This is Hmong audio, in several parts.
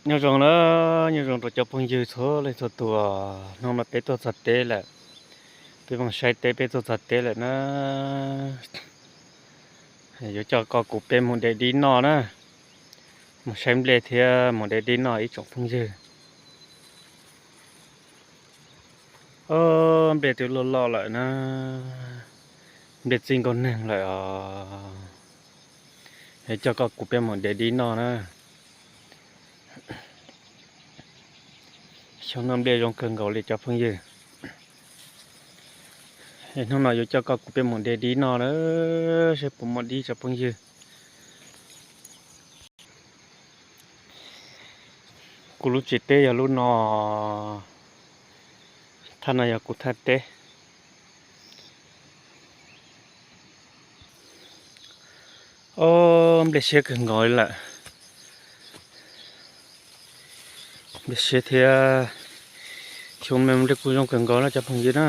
Nyob zoo na, nyob zoo rau cov phooj ywg txhua leej txhua tus. Hnub no peb tuaj txog teb lawm, peb mus saib teb, peb tuaj txog teb lawm na. Yuav coj koj kuv peb mus de dib noj na, mus saib nplej thiab mus de dib noj ib tsoom phooj ywg. Nplej twb loj loj lawm na, nplej txij nkaus neeg lawm os. Yuav coj koj kuv peb mus de dib noj na. Xyoo no nplej zoo kawg nkaus li cov phooj ywg. Hnub no yuav coj koj kuv peb mus de dib noj na, saib puas muaj dib cov phooj ywg. Kuv lub tsev teb yog lub no, thaj no yog kuv thaj teb. Ob, nplej siab kawg nkaus li lawm. Nplej siab thiab, xyoo no nplej kuj zoo kawg nkaus na cov phooj ywg na.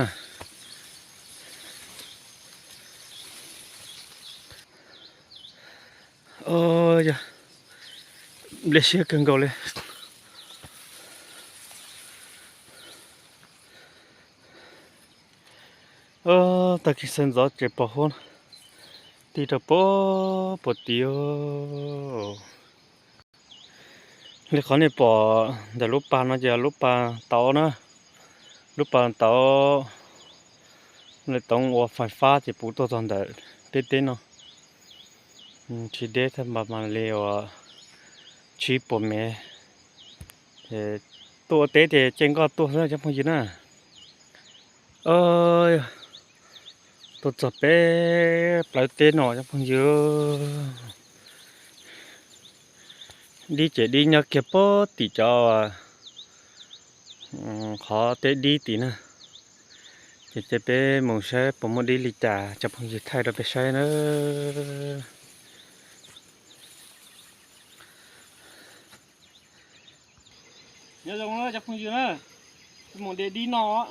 Yog, nplej siab kawg nkaus li. Tag kis sawv ntxov ces pos huab tij rau puag puag tid. Li qhov nej pom ntawm lub pas no ces lub pas tauv na, lub pas tauv, lawv tau ua fais fab ces puv tuaj txog ntawm peb teb no. Tsis deb thiab, npas mas li uas tsib puas mev. Tuaj ua teb ces caij nkoj tuaj xwb cov phooj ywg na. Tuaj txog peb plawv teb no cov phooj ywg, dib ces dib nyob kiag puag tim cov qhov teb dib tim na. Ces cia peb mus saib puas muaj dib li cas cov phooj ywg thaij rau peb saib na. Nyob zoo cov phooj ywg na, mus de dib noj,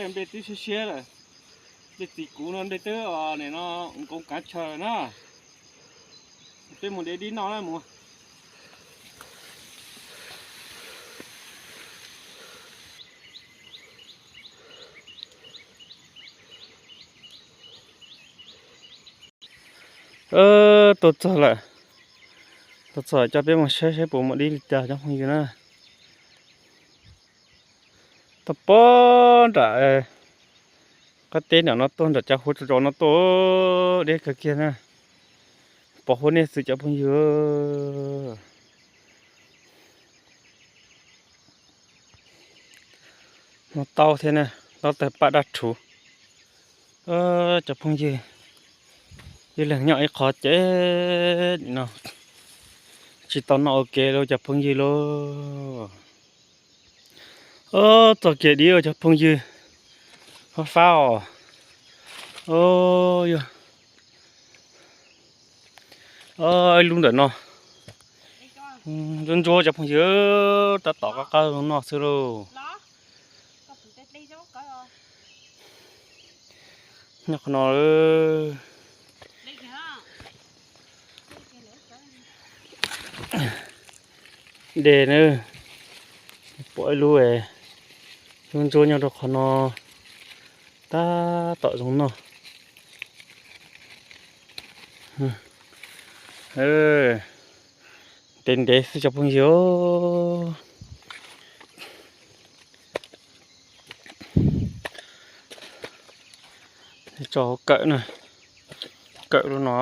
nplej twb siab siab lawm, nplej txiv kuv no nplej twb nim no nkoov kav chaw na, peb mus de dib noj na mus. Tuaj txog lawm, tuaj txog coj peb mus saib saib puas muaj dib li cas cov phooj ywg na. Tuaj puag nram qab teb nram no tuaj, nram cov huab tso no tuaj, deb kawg kiag na. Pos huab nej xwb cov phooj ywg. Muaj taub thiab na, taub tawg paj dab rhuv. Cov phooj ywg, ib leeg nyob ib qho ces no tsis tau noj ua ke lauj cov phooj ywg lauj. Txoj kev dib cov phooj ywg, fab fab os. Yog ib lub ntawm no, ntsuab ntsuab cov phooj ywg, tab tom qab qab zoo noj xwb lauj. Nyob qhov no, de na, pom ib lub, lub ntsuab nyob rau qhov no, tab tom zoo noj. Ntev ntev xwb cov phooj ywg. Tso hauv kawm na, kawm lub no.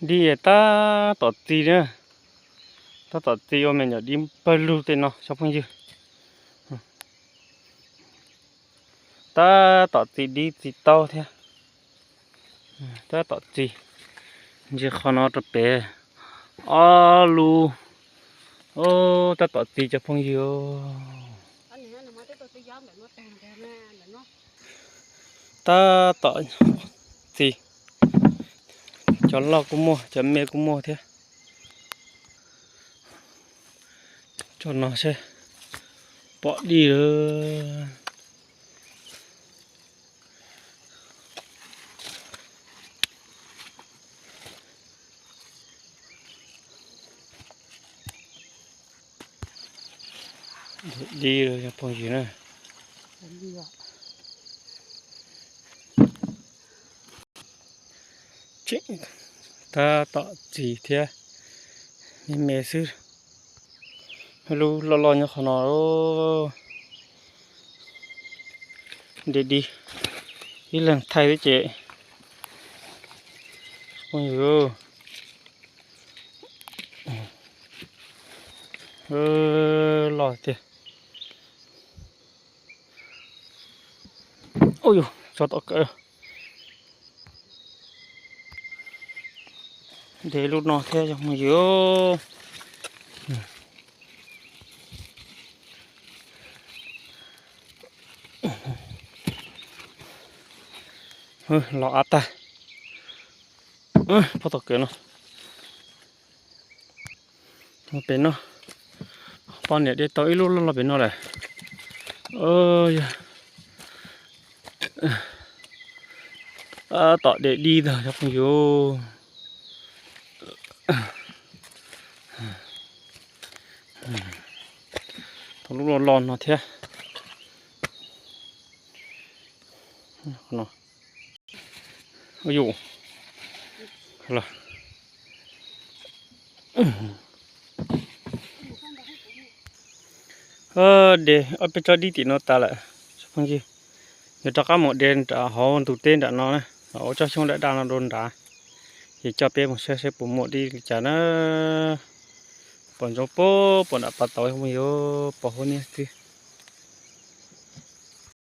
Dib tab tom txi na, tab tom txi ua me nyuam dib pawg lug tej no cov phooj ywg. Tab tom txi dib txi taub thiab. Tab tom txi, ntsia qhov no rau pem ob lub. Tab tom txi cov phooj ywg. Tab tom txi, cov loj kuj muaj, cov me kuj muaj thiab. Tso no seb pom dib lawm. Li los yog phooj ywg na. Tseem tab tom txi thiab, me me xwb. Lub loj loj nyob qhov no, de di, ib leeg thaij thiab ces phooj ywg, loj tiag. Ua yus tso tom kawm. De lub no thiab cov phooj ywg. Los av tag. Pob tom kawm no. Pem no, poj niam de tau ib lub loj loj pem no lawm. Yog tom de di ntag cov phooj ywg. Tau lub loj loj no thiab. Yus, de ob peb tsob dib tim no tas lawm cov phooj ywg. Yuav rov qab mus de nram hauv ntug teb nram no na, ua tsob xyoob daj daj no rau nrad. Ces coj peb mus saib saib puas muaj dib li cas na. Pom ntsoov puag nram pas tauv, phooj ywg, pom huab niab twg.